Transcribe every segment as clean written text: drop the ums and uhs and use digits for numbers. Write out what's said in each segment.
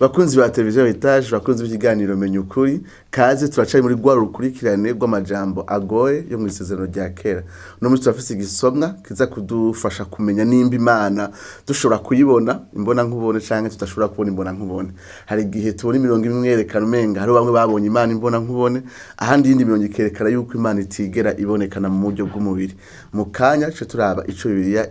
Bakunzi ba televiziyo Heritage, bakunzi b'ikiganiro Menya Ukuri, kaze. Turacari muri rwa rukurikirane rw'amajambo agoye yo mu isezerano rya kera. Uno munsi turafise igisomwa kiza kudufasha kumenya nimba Imana dushobora kuyibona imbona nkubone canke tudashobora kubona imbona nkubone. Hari igihe tubona imirongo imwe yerekana umenga hariho bamwe babonye Imana imbona nkubone, ahandi iyindi mirongo ikerekana yuko Imana itigera ibonekana mu buryo bw'umubiri. Mu kanya tuce turaba ico Bibiliya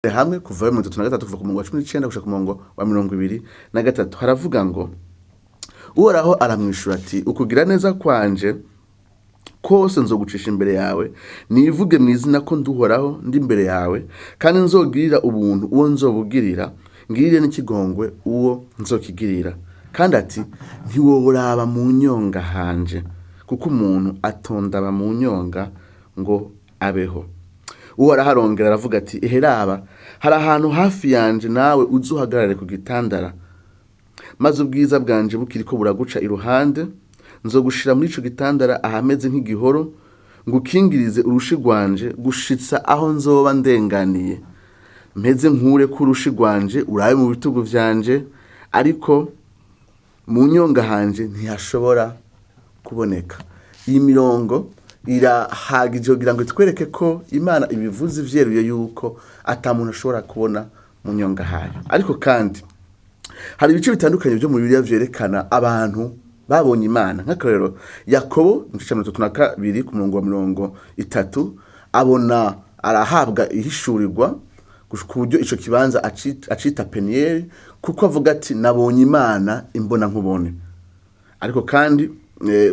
hamwe kuva 33, kuva ku murongo wa 19 gushika ku murongo wa 23, haravuga ngo: Uhoraho aramwishura ati: "Ukugira neza kwanje kose nzogucisha imbere yawe, nivuge mu izina ko nduhoraho ndi imbere yawe, kandi nzogirira ubuntu uwo nzobugirira, ngirire n'ikigongwe uwo nzokigirira." Kandi ati: "Ntiworaba mu nyonga hanje, kuko umuntu atondaba mu nyonga ngo abeho." Uhoraho arongera aravuga ati: "Eheraba, hari ahantu hafi yanje, nawe uzuhagarare ku gitandara, maze ubwiza bwanje bukiriko buraguca iruhande, nzogushira muri ico gitandara ahameze nk'igihoro, ngukingirize urushi rwanje gushitsa aho nzoba ndenganiye, mpeze nkure ko urushi rwanje, urabe mu bitugu vyanje, ariko mu nyonga hanje ntihashobora kuboneka." Iyi mirongo irahagije kugira ngo itwereke ko Imana ibivuze ivyeruye yuko ata muntu ashobora kubona mu nyonga hayo. Ariko kandi hari ibice bitandukanye byo mu Bibiliya vyerekana abantu babonye Imana. Nk'akarorero, Yakobo mu gice ca 32 ku murongo wa 30 abona, arahabwa ihishurirwa ku buryo ico kibanza acita Peniyeli, kuko avuga ati: "Nabonye Imana imbona nkubone." Ariko kandi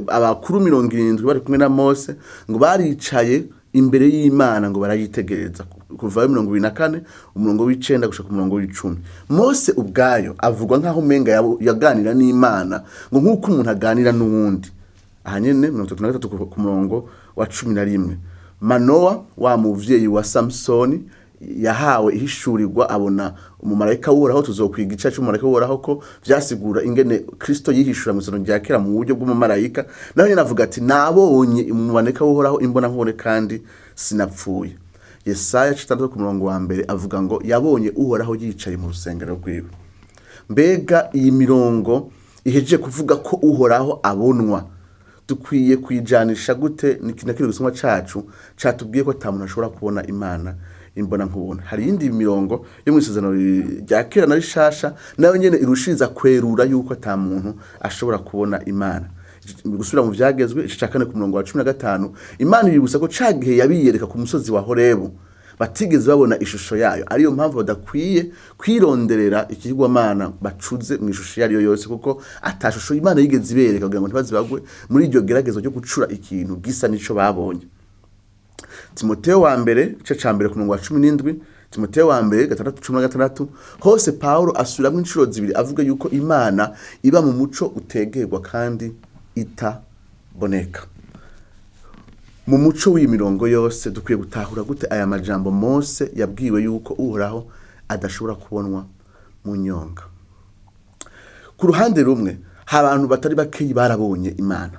abakuru 70 bari kumwe na Mose ngo baricaye imbere y'Imana ngo barayitegereza, kuva 24 umurongo w'9 gushika ku murongo w'10. Mose ubwayo avugwa nk'aho umenga yaganira n'Imana ngo nk'uko umuntu aganira n'uwundi, aha nyene 33 ku murongo wa 11. Manowa, wa muvyeyi wa Samusoni, yahawe ihishurirwa, abona umumarayika w'Uhoraho. Tuzokwiga igice c'umumarayika w'Uhoraho, ko vyasigura ingene Kristo yihishura mu isezerano rya kera mu buryo bw'umumarayika. Nawe nyene avuga ati: "Nabonye umumarayika w'Uhoraho imbona nkubone kandi sinapfuye." Yesaya 6 ku murongo wa 1 avuga ngo yabonye Uhoraho yicaye mu rusengero rwiwe. Mbega iyi mirongo ihejeje kuvuga ko Uhoraho abonwa, dukwiye kuyijanisha gute na kino gisomwa cacu catubwiye ko ata muntu ashobora kubona Imana imbona nkubona? Hari iyindi mirongo yo mu isezerano rya kera na rishasha nayo nyene irushiriza kwerura yuko ata muntu ashobora kubona Imana. Gusubira mu Vyagezwe igice ca 4 ku murongo wa 15, Imana ibibutsa ko ca gihe yabiyereka ku musozi wa Horebu batigeze babona ishusho yayo, ariyo mpamvu badakwiye kwironderera ikigirwamana bacuze mu ishusho iyo ariyo yose, kuko ata shusho Imana yigeze ibereka, kugira ngo ntibazibagwe muri iryo geragezo ryo gucura ikintu gisa n'ico babonye. Timoteo wa mbere igice ca 1 ku murongo wa 17, Timoteo wa mbere 6:16, hose Paulo asubiramwo inshuro zibiri avuga yuko Imana iba mu muco utegerwa kandi itaboneka. Mu muco w'iyi mirongo yose, dukwiye gutahura gute aya majambo Mose yabwiwe yuko Uhoraho adashobora kubonwa mu nyonga? Ku ruhande rumwe, abantu batari bakeyi barabonye Imana,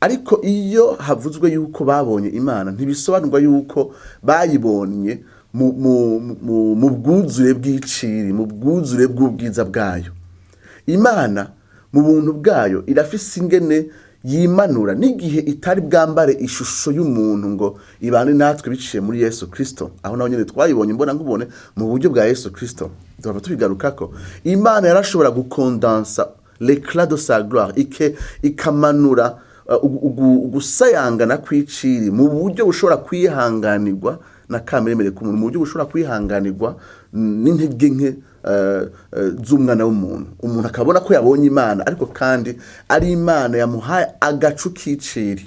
ariko iyo havuzwe yuko babonye Imana, ntibisobanurwa yuko bayibonye mu bwuzure bw'iciri, mu bwuzure bw'ubwiza bwayo. Imana mu buntu bwayo irafise ingene yimanura n'igihe itari bwambare ishusho y'umuntu ngo ibane natwe biciye muri Yesu Kristo, aho naho nyene twayibonye imbona nkubone mu buryo bwa Yesu Kristo, tuhava tubigarukako. Imana yarashobora gukondansa l'éclat de sa gloire, ikamanura ugusayangana kw'iciri mu buryo bushobora kwihanganirwa na kameremere k'umuntu, mu buryo bushobora kwihanganirwa n'intege nke z'umwana w'umuntu. Umuntu akabona ko yabonye Imana, ariko kandi ari Imana yamuhaye agacu k'iciri.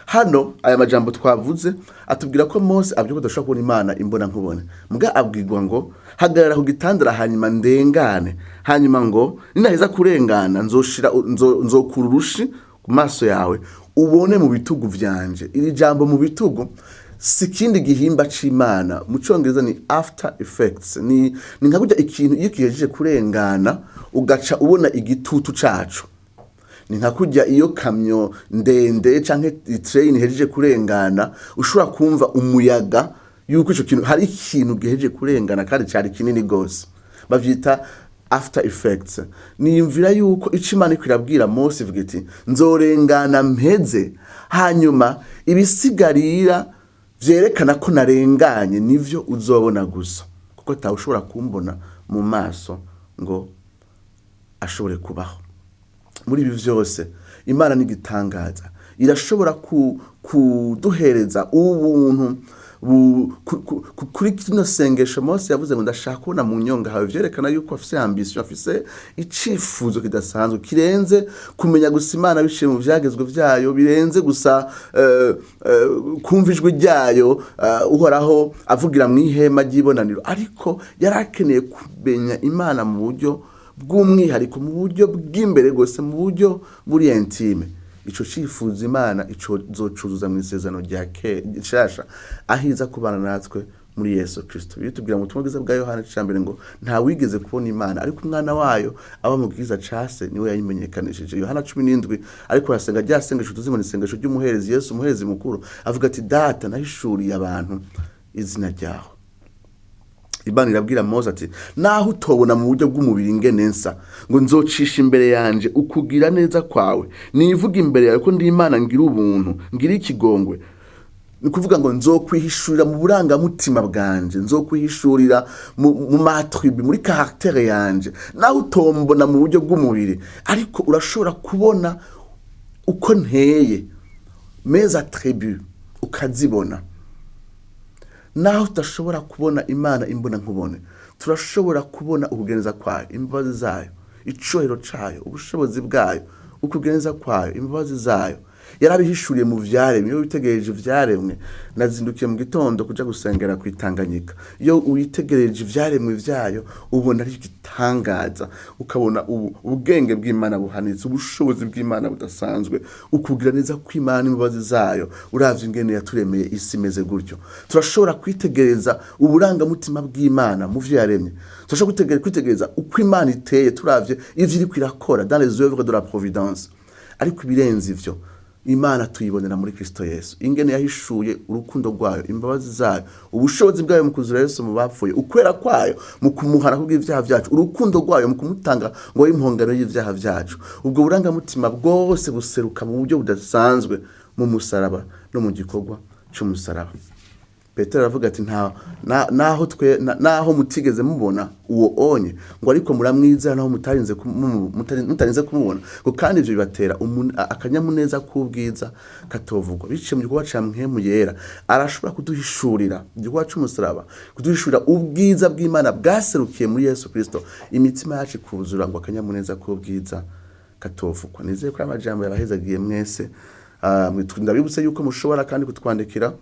Hano aya majambo twavuze atubwira ko Mose abyuka adashobora kubona Imana imbona nkubone, mbwa abwirwa ngo: "Hagarara ku gitandara, hanyuma ndengane, hanyuma ngo ninaheza kurengana nzoshira nzokura urushi ku maso yawe, ubone mu bitugu vyanje." Iri jambo "mu bitugu" si ikindi gihimba c'Imana, mu Congereza ni after effects. Ni nka kurya ikintu iyo kihejeje kurengana ugaca ubona igitutu caco. Ni nka kurya iyo kamyo ndende canke train ihejeje kurengana, ushobora kumva umuyaga yuko ico kintu, hari ikintu gihejeje kurengana kandi cari kinini gose. Bavyita after effects. Niyumvira yuko ico Imana iriko irabwira Mose, ivuga iti: "Nzorengana mpeze, hanyuma ibisigarira vyerekana ko narenganye nivyo uzobona gusa, kuko atawe ushobora kumbona mu maso ngo ashobore kubaho." Muri ibi vyose, Imana ni igitangaza, irashobora kuduhereza ubuntu kuri kino sengesho Mose yavuze ngo: "Ndashaka kubona mu nyonga hawe." Vyerekana yuko afise ambition, afise icifuzo kidasanzwe kirenze kumenya gusa Imana biciye mu vyagezwe vyayo, birenze gusa kumva ijwi ryayo, Uhoraho avugira mu ihema ry'ibonaniro, ariko yari akeneye kumenya Imana mu buryo bw'umwihariko, mu buryo bw'imbere gose, mu buryo buri intime. Ico cifuzo Imana ico zocuzuza mu isezerano rya rishasha, aho iza kubana natwe muri Yesu Kristo. Bitubwira mu butumwa bwiza bwa Yohana ica mbere ngo nta wigeze kubona Imana, ariko umwana wayo aba mu bwiza case niwe yayimenyekanishije. Yohana 17, ariko arasenga rya sengesho tuzi ngo ni isengesho ry'umuherezi, Yesu umuherezi mukuru, avuga ati: "Data, nahishuriye abantu izina ryawe." Imana irabwira Mose ati: "Naho utobona mu buryo bw'umubiri ingene nsa, ngo nzocisha imbere yanje ukugira neza kwawe, nivuga imbere yawe ko ndi Imana ngira ubuntu, ngira ikigongwe." Ni kuvuga ngo nzokwihishurira mu burangamutima bwanje, nzokwihishurira mu ma attributs, muri caractère yanje. Nawe utombona mu buryo bw'umubiri, ariko urashobora kubona uko nteye, mes attributs ukazibona. Naho tudashobora kubona Imana imbona nkubone, turashobora kubona ukugenza kwayo, imbabazi zayo, icubahiro cayo, ubushobozi bwayo, ukugenza kwayo, imbabazi zayo. Yarabihishuriye mu vyaremwe. Iyo witegereje ivyaremwe, nazindukiye mu gitondo kuja gusengera ku Itanganyika, iyo witegereje ivyaremwe vyayo ubona ari igitangaza, ukabona ubu ubwenge bw'Imana buhanitse, ubushobozi bw'Imana budasanzwe, ukugira neza kw'Imana n'imbabazi zayo. Uravye ingene yaturemeye isi imeze gutyo, turashobora kwitegereza uburangamutima bw'Imana mu vyo yaremye. Turashobora kwitegereza uko Imana iteye turavye ivyo iriko irakora dans les œuvres de la providence. Ariko ibirenze ivyo, Imana tuyibonera muri Kristo Yesu, ingene yahishuye urukundo rwayo, imbabazi zayo, ubushobozi bwayo mu kuzura Yesu mu bapfuye, ukwera kwayo mu kumuhana kubw'ivyaha vyacu, urukundo rwayo mu kumutanga ngo abe impongano y'ivyaha vyacu. Ubwo burangamutima bwose buseruka mu buryo budasanzwe mu musaraba no mu gikorwa c'umusaraba. Petero aravuga ati: "Nta naho twe naho mutigeze mubona uwo onye, ngo ariko muramwizera naho mutarinze kumubona, ngo kandi ivyo bibatera akanyamuneza k'ubwiza katovugwa." Biciye mu gikorwa ca Mpwemu Yera, arashobora kuduhishurira igikorwa c'umusaraba, kuduhishurira ubwiza bw'Imana bwaserukiye muri Yesu Kristo, imitima yacu ikuzura ngo akanyamuneza k'ubwiza katovugwa. Nizeye ko aya majambo yabahezagiye mwese. Ndabibutse yuko mushobora kandi kutwandikira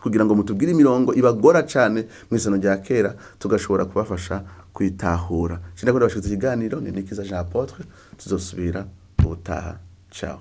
kugira ngo mutubwire imirongo ibagora cyane mu isano rya kera, tugashobora kubafasha kuyitahura. Sindakunda bashyize ikiganiro ni Nikiza Jean Apotre. Tuzosubira ubutaha. Ciao.